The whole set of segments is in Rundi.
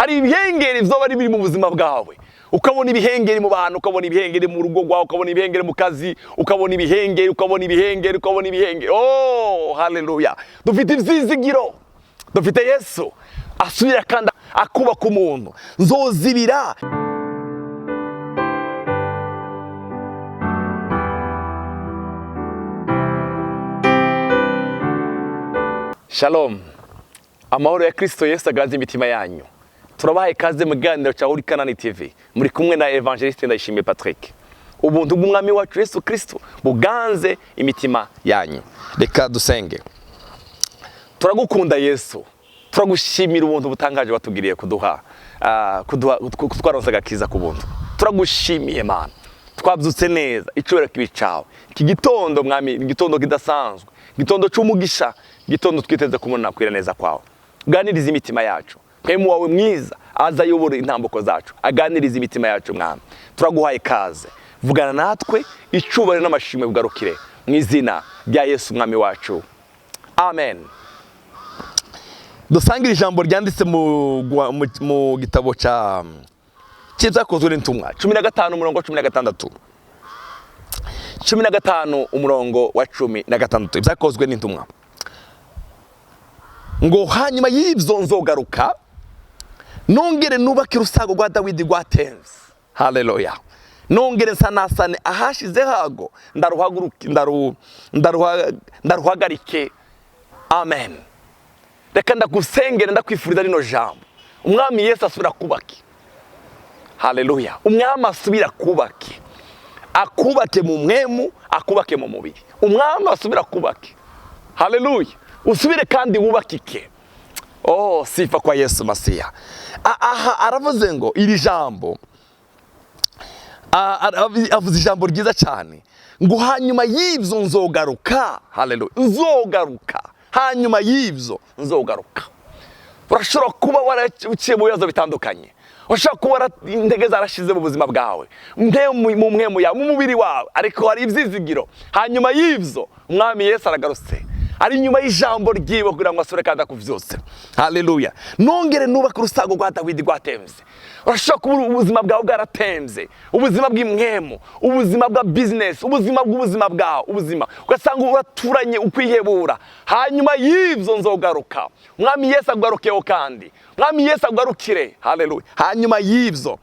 Hari ibihengeri vyoba biri mu buzima bwawe, ukabona ibihengeri mu bantu, ukabona ibihengeri mu rugo rwawe, ukabona ibihengeri mu kazi, ukabona ibihengeri, ukabona ibihengeri, ukabona ibihengeri. Oh, haleluya! Dufite ivyizigiro, dufite Yesu asubira kandi akubaka umuntu. Nzozibira. Shalom, amahoro ya Kristo Yesu aganze imitima yanyu. Turabahaye ikaze mu kiganiro cya Holy Canaan TV, muri kumwe na Evangeliste Ndayishimiye Patrick. Ubuntu bw'umwami wacu Yesu Kristo buganze imitima yanyu. Reka dusenge. Turagukunda Yesu, turagushimira ubuntu butangaje watugiriye kuduha kutwaronsa agakiza ku buntu. Turagushimiye Mana, twabyutse neza, icubahiro kibi cawe. Iki gitondo Mwami, igitondo kidasanzwe, igitondo c'umugisha, igitondo twiteze kubona kwira neza kwawe. Ganiriza imitima yacu, mpemu wawe mwiza aza ayobora intambuko zacu, aganiriza imitima yacu Mwami. Turaguhaye ikaze, vugana natwe, icubahiro n'amashimwe bugarukire mu izina rya Yesu Mwami wacu, amen. Dusangire ijambo ryanditse mu gitabo ca cy'Ibyakozwe n'Intumwa 15 umurongo wa 16, 15 umurongo wa 16, Ibyakozwe n'Intumwa, ngo hanyuma y'ibyo nzogaruka nongere nubake urusago rwa Dawidi rwatemvye. Haleluya! Nongere nsanasane ahashize hago, ndaruhagarike. Amen. Reka ndagusengere, ndakwifuriza rino jambo. Umwami Yesu asubira kubake. Haleluya! Umwami asubira kubake, akubake mu mwemu, akubake mu mubiri. Umwami asubira kubake. Haleluya! Usubire kandi wubakike. Oh, sifa kwa Yesu Masiya. Aha aravuze ngo iri jambo, avuze ijambo ryiza cyane, ngo hanyuma y'ibyo nzogaruka. Haleluya! Nzogaruka, hanyuma y'ibyo nzogaruka. Urashobora kuba waraciye mu bibazo bitandukanye, urashobora kuba intege zarashize mu buzima bwawe, mu mwemu yawe, mu mubiri wawe, ariko hari ibyizigiro. Hanyuma y'ibyo Umwami Yesu aragarutse, ari inyuma y'ijambo ryiwe kugira ngo asubire kandi akuvyutse. Haleluya! Nongere nubake urusago rwa Dawidi rwatemvye. Urashobora kuba ubuzima bwawe bwaratemvye, ubuzima bw'imwemu, ubuzima bwa business, ubuzima bw'ubuzima bwawe, ubuzima ugasanga uraturanye ukwihebura. Hanyuma y'ibyo nzogaruka. Umwami Yesu agarukeho kandi Umwami Yesu agarukire. Haleluya! Hanyuma y'ibyo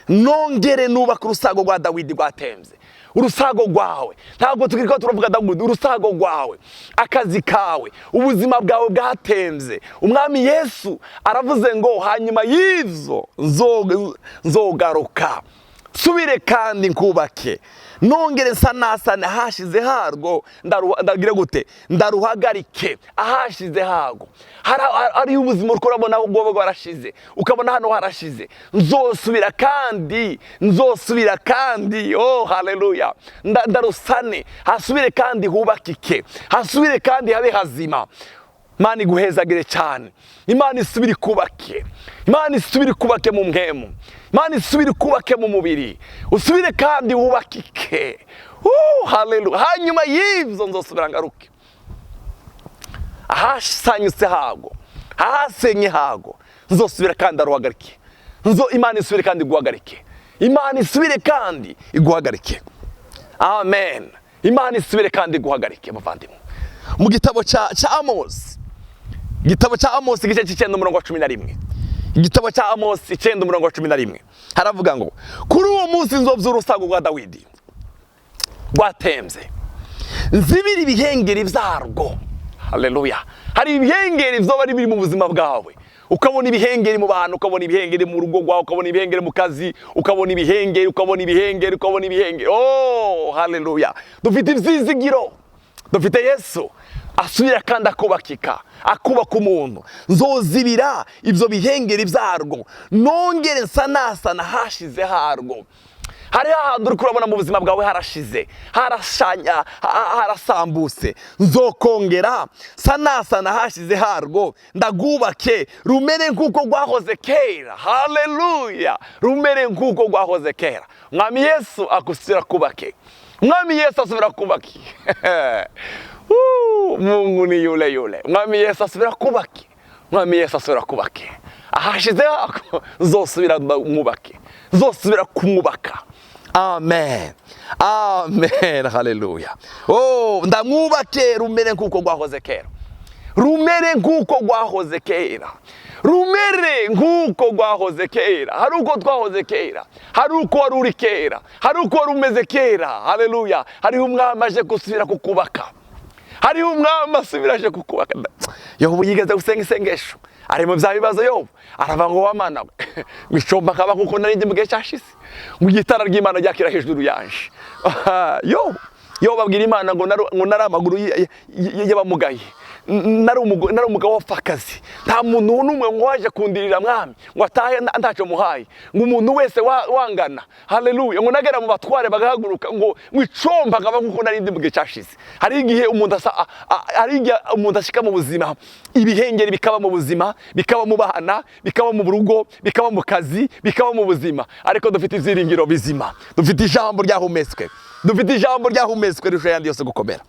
nongere nubake urusago rwa Dawidi rwatemvye. Urusago rwawe, ntabwo tukiriko turavuga Dawudi, urusago rwawe, akazi kawe, ubuzima bwawe bwatemvye. Umwami Yesu aravuze ngo hanyuma y'ivyo nzogaruka, subire kandi nkubake, nongere nsanasane ahashize harwo, ndagira gute, ndaruhagarike ahashize harwo. Hari ubuzima uriko urabona ubwo bwarashize, ukabona hano harashize. Nzosubira kandi, nzosubira kandi. Oh, haleluya! Ndarusane, hasubire kandi hubakike, hasubire kandi habe hazima. Imana iguhezagire cyane. Imana isubire ikubake, Imana isubire ikubake mu mpemu, Imana isubire ikubake mu mubiri, usubire kandi wubakike. Haleluya! Hanyuma y'ibyo nzosubira ngaruke ahasanyutse hago, ahasenye hago, nzosubira kandi aruhagarike. Imana isubire kandi iguhagarike. Imana isubire kandi iguhagarike. Amen. Imana isubire kandi iguhagarike, muvandimwe. Mu gitabo ca Amos, igitabo ca Amos igice c'icenda umurongo wa 11, igitabo ca Amos 9 umurongo wa 11, haravuga ngo kuri uwo munsi nzovya urusago rwa Dawidi rwatemvye, nzibira ibihengeri vyarwo. Haleluya! Hari ibihengeri vyoba biri mu buzima bwawe, ukabona ibihengeri mu bantu, ukabona ibihengeri mu rugo rwawe, ukabona ibihengeri mu kazi, ukabona ibihengeri, ukabona ibihengeri, ukabona ibihengeri. Oh, haleluya! Dufite ivyizigiro, dufite Yesu asubira kandi akubakika, akubaka umuntu. Nzozibira ibyo bihengeri byarwo, nongere nsanasana hashize harwo. Hari ahantu uri kurabona mu buzima bwawe harashize, harashanya, harasambutse. Nzokongera sanasana hashize harwo, ndagubake rumere nk'uko rwahoze kera. Haleluya! Rumere nk'uko rwahoze kera. Mwami Yesu akusubira kubake, Mwami Yesu asubira kubake. Mungu ni yule yule. Mwami Yesu asubira kubake, Mwami Yesu asubira kubake. Ahashize hako nzosubira mwubake, nzosubira kumwubaka. Amen, amen, haleluya. Oh, ndamwubake rumere nk'uko rwahoze kera, rumere nk'uko rwahoze kera, rumere nk'uko rwahoze kera. Hari uko twahoze kera, hari uko wari uri kera, hari uko wari umeze kera. Haleluya. Hariho umwami aje gusubira kukubaka, hariho umwami asubira aje kukubaka. Yobu yigeze gusenga isengesho ari mu bya bibazo. Yobu aravuga ngo: "Wamana we, ngo icomba kaba kuko nari ndi mu gihe cyashize, ngo igitara ry'Imana ryakira hejuru yanje." Yobu abwira Imana ngo nari amaguru y'abamugaye, nari umugabo w'abapfakazi, nta muntu n'umwe ngo waje kundirira mwami ngo atahe ntacyo muhaye, ngo umuntu wese wangana. Haleluya. Ngo nagera mu batware bagahaguruka, ngo icomba nkaba nkuko nari ndi mu gihe cyashize. Hari igihe umuntu asa hari igihe umuntu ashika mu buzima, ibihengeri bikaba mu buzima, bikaba mu bana, bikaba mu rugo, bikaba mu kazi, bikaba mu buzima. Ariko dufite ibyiringiro bizima, dufite ijambo ryahumetswe, dufite ijambo ryahumetswe rirusha ayandi yose gukomera,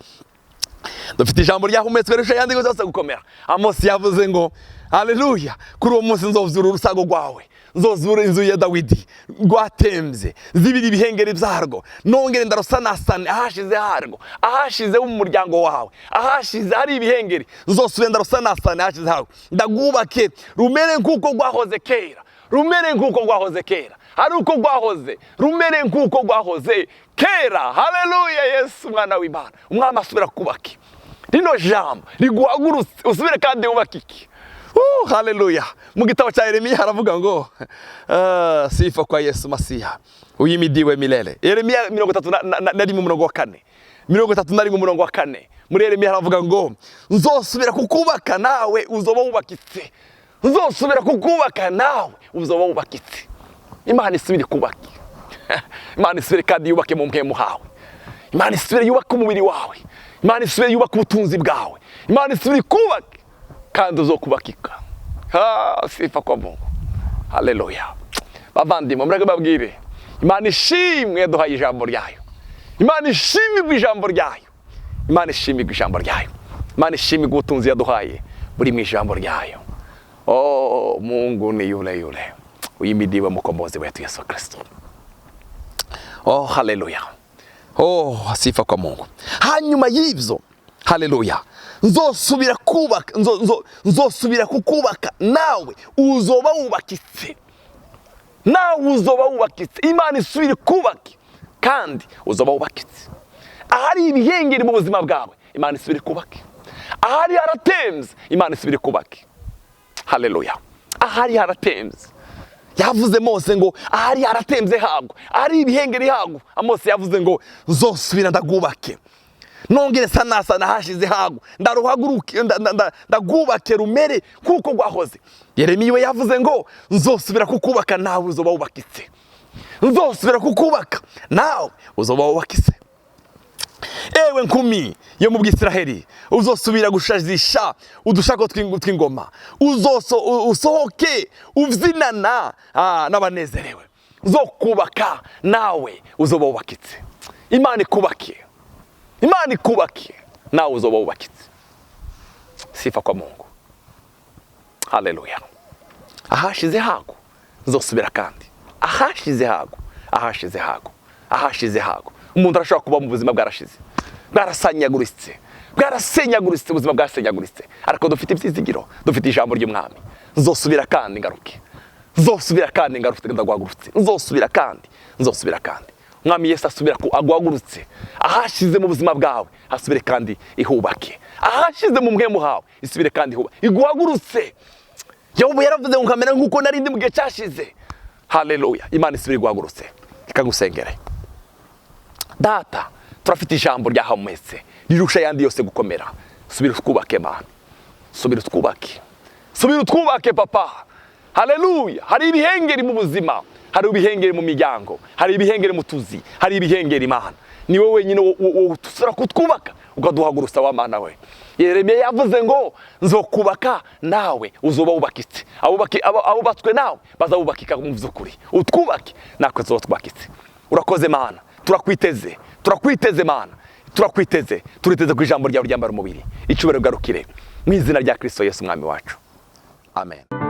dufite ijambo ryahumetswe rirusha ayandi yose gukomera. Amosi yavuze ngo: "Haleluya, kuri uwo munsi nzozura urusago rwawe, nzozura inzu ya Dawidi rwatembye, zibiri ibihengeri byarwo, nongere ndarusanasane ahashize harwo." Ahashize mu muryango wawe, ahashize hari ibihengeri, nzosubire ndarusanasane ahashize harwo, ndagwubake rumere nk'uko rwahoze kera, rumere nk'uko rwahoze kera. Hari uko rwahoze, rumere nk'uko rwahoze kera. Haleluya. Yesu umwana w'Imana, umwami asubira kubake rino jambo riguhagurutse, usubire kandi wubake iki. Haleluya. Mu gitabo cya Yeremiya haravuga ngo sifa kwa Yesu Masiha uyimidiwe milele. Yeremiya 31 umurongo wa 4, 31 umurongo wa 4, muri Yeremiya haravuga ngo: "Nzosubira kukubaka nawe uzoba wubakitse, nzosubira kukubaka nawe uzoba wubakitse." Imana isubire kubaka, Imana isubire kandi yubake mu mpemu hawe, Imana isubire yubake umubiri wawe, Imana isubire yubake ubutunzi bwawe, Imana isubire ikubake kandi uzokubakika. Ha, sifa kwa Mungu. Haleluya. Bavandimwe, mureke babwire, Imana ishimwe yaduhaye ijambo ryayo. Imana ishimirwe ijambo ryayo, Imana ishimirwe ijambo ryayo, Imana ishimirwe ubutunzi yaduhaye buri mu ijambo ryayo. Oh, Mungu ni yule yule, uyimidiwe mkombozi wetu Yesu Kristo. Oh, haleluya. Oh, sifa kwa Mungu. Hanyuma y'ibyo, haleluya, nzosubira kubaka, nzosubira kukubaka nawe uzoba wubakitse, nawe uzoba wubakitse. Imana isubire kubake kandi uzoba wubakitse. Ahari ibihengeri mu buzima bwawe, Imana isubire kubake. Ahari haratemze, Imana isubire kubake. Haleluya. Ahari haratemze, yavuze Mose ngo ahari haratemze hagwa, ahari ibihengeri hagwa. Amose yavuze ngo: "Nzosubira ndagubake, nongere sanasa nahashize hagwa, ndaruhaguruke, ndagubake rumere kuko rwahoze." Yeremiya we yavuze ngo: "Nzosubira kukubaka nawe uzoba wubakitse, nzosubira kukubaka nawe uzoba wubakitse. Ewe nkumi yo mu Bwisiraheli, uzosubira gushazisha udushako tw'ingoma, usohoke ubyinana n'abanezerewe. Nzokubaka nawe uzoba wubakitse." Imana ikubake, Imana ikubake nawe uzoba wubakitse. Sifa kwa Mungu. Haleluya. Ahashize hago nzosubira kandi ahashize hago, ahashize hago, ahashize hago. Umuntu arashobora kuba mu buzima bwarashize, bwarasanyaguritse, bwarasenyaguritse, ubuzima bwasenyaguritse, ariko dufite ibyizigiro, dufite ijambo ry'umwami: "Nzosubira kandi ngaruke, nzosubira kandi ngaruke, ndaguhagurutse, nzosubira kandi, nzosubira kandi." Umwami Yesu asubira ku aguhagurutse. Ahashize mu buzima bwawe hasubire kandi ihubake, ahashize mu mpemu hawe isubire kandi ihubake, iguhagurutse. Yobu yaravuze ngo: "Nkamera nk'uko nari ndi mu gihe cyashize." Haleluya. Imana isubire iguhagurutse. Reka ngusengere. Data, turafite ijambo ryahumetse rirusha ayandi yose gukomera. Subira utwubake Mana, subira utwubake, subira utwubake Papa. Haleluya. Hari ibihengeri mu buzima, hari ibihengeri mu miryango, hari ibihengeri mu tuzi, hari ibihengeri. Imana, ni wowe wenyine usubira kutwubaka ukaduhagurutsa. Wa Mana we, Yeremiya yavuze ngo: "Nzokubaka nawe uzoba wubakitse." Abubatswe nawe bazawubakika mu by'ukuri. Utwubake natwe tuzoba twubakitse. Urakoze Mana, turakwiteze, turakwiteze Mana, turakwiteze, turiteze ku ijambo ryawe ryambara umubiri. Icyubahiro garukire mu izina rya Kristo Yesu umwami wacu, amen.